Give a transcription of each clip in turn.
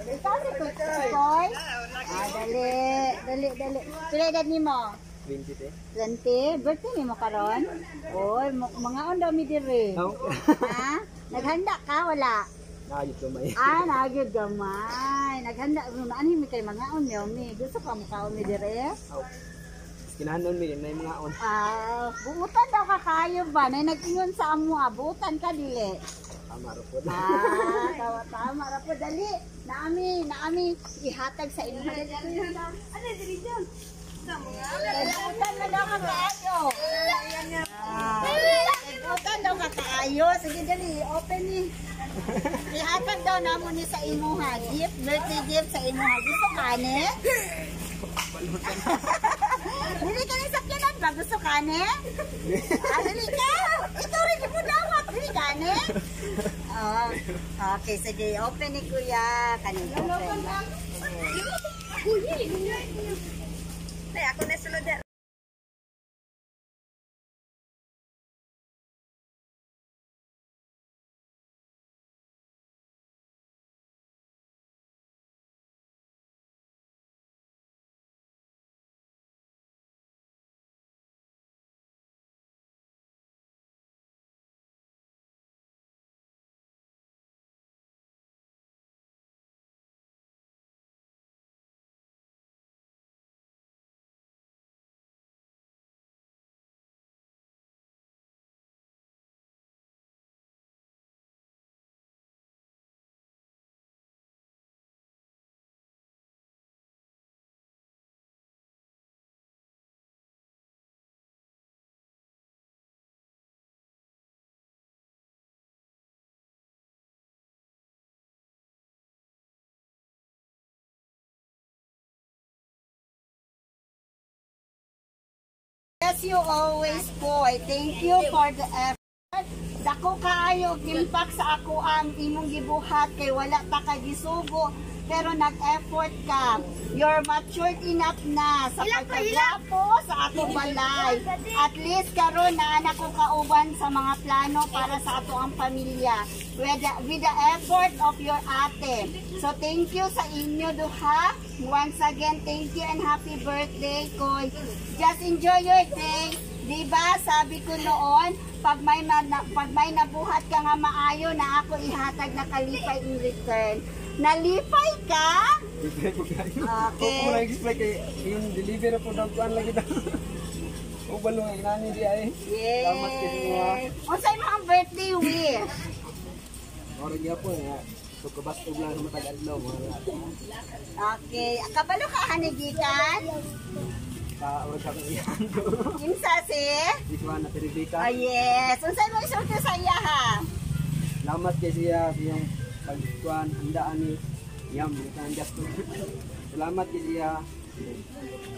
Ikaw si Koy? Ah, dali. Dali, dali. Pila edad nimo? 20. 20? Birthday nimo karon? Oy, mga daw mi diri. Oh. Ha? Naghanda ka wala? Naayot gamay. Ah, nagyod gamay. Naghanda ano mi kay mga on mi. Gusto ka mo kaon mi dire? Oh. Kinahanon mi na mga on. Ah, buutan daw ka kayo ba? Nay nag-ingon sa amo ah, buutan ka dili. Tama ra pod. Ah, tawa tama ra po dali. Naami, naami ihatag sa inyo. Ano dili dyan? Buutan na daw ka kaayo. Ah, buutan daw ka kaayo. Sige dali, open ni. Ihatag daw namo ni sa imuha. Gift, birthday gift sa imuha. Gusto ka ni? Dili ka ni sakyanan ba? Gusto ka ni? Ah, dili ka? Ito rin mo dawat. Dili ka ni? Oh, okay, sige. Open ni Kuya. Kanin, open. Ay, ako na sulod. Bless you always po. I thank you for the effort. Dako kaayo og impact sa ako ang imong gibuhat kay wala ta ka gisugo pero nag-effort ka. You're matured enough na sa pagkagwapo sa ako balay. At least karon na anak ko kauban sa mga plano para sa ato ang pamilya. With the effort of your ate. So thank you sa inyo duha. Once again, thank you and happy birthday, Koy. Just enjoy your day. Diba, sabi ko noon, pag may nabuhat ka nga maayo na ako ihatag na kalipay in return. Nalipay ka? Display ko kayo. Okay. Ko lang display kay yung delivery po daw kuan lagi daw. Ubalo nga nani di ay. Yes. Salamat kay mga. Unsay mga birthday wish? Ora gyapon nga. So kabastog lang sa matag adlaw mga Okay. Kabalo ka hanigikan? Ka ora sa akong iyan. Kinsa si? Di ko na Rebecca. Oh, yes. Unsay mo isulti sa iya ha? Salamat kay siya sa iyong pagkuan handaan ni Yam bukan gasto. Salamat kay siya.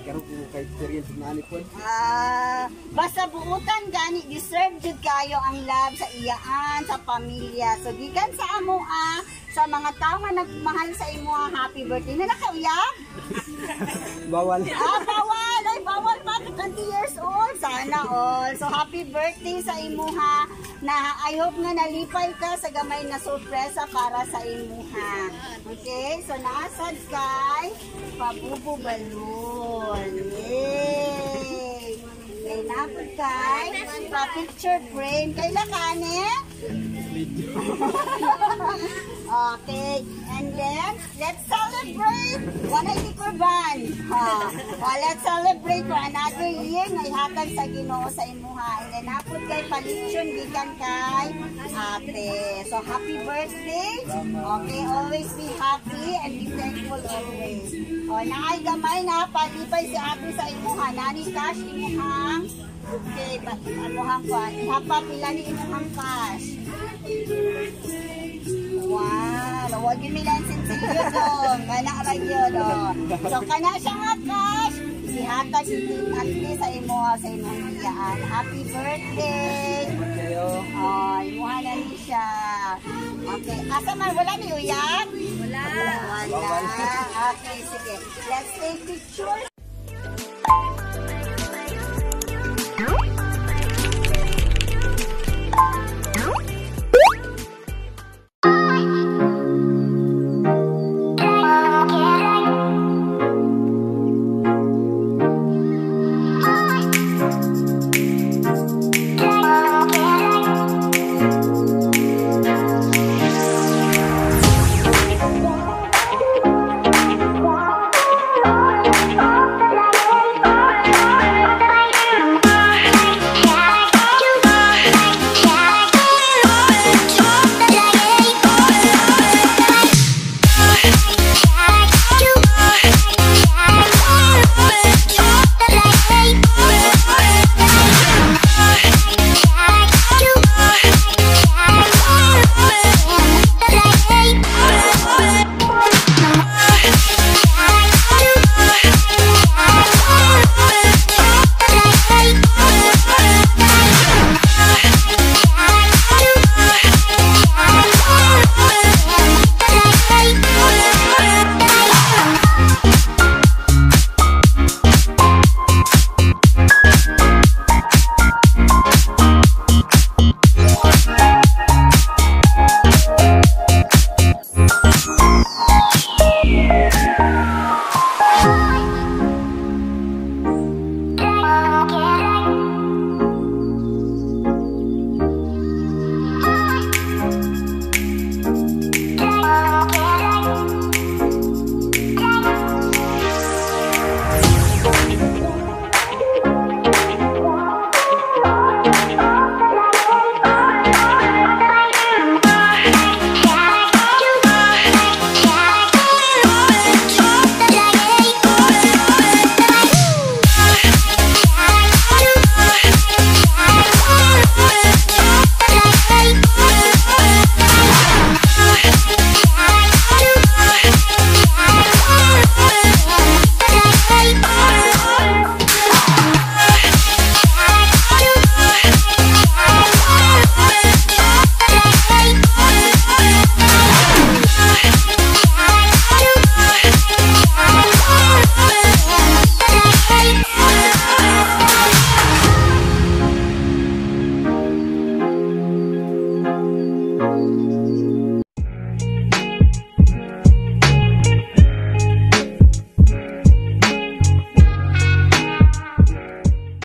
Karon ko kay experience na ani po. Ah, basta buutan gani deserve jud kayo ang love sa iyaan, sa pamilya. So gikan sa amo ah, sa mga tao nga nagmahal sa imo ah, happy birthday. Na nakauyab? Bawal. Ah, bawal! Ay, bawal pa! 20 years old! Sana all. So, happy birthday sa imuha. Na, I hope nga nalipay ka sa gamay na sorpresa para sa imuha. Okay? So, nasad kay Pabubo Balloon. Yay! Okay, napod kay pa-picture frame. Kaila ka, ane? Okay. And then, let's celebrate 180 Kurban. Ha. Well, let's celebrate for another year nga ihatag sa Ginoo sa imuha. And then, napod kay palitson gikan kay ate. So, happy birthday. Okay, always be happy and be thankful always. O, naay gamay na palipay si ate sa imuha. Nani cash imuhang. Okay, ba, amuhang kuan. Ihapa pila ni imuhang cash. Wow, wag yun may sensilyo dong. Kana ra yun, oh. So kana siya nga cash. Ihatag at least sa imo sa imong iyaan. Happy birthday. Kayo. Oh, imuha na ni siya. Okay, asa man wala ni uyab? Wala. Wala. Okay, sige. Let's take pictures.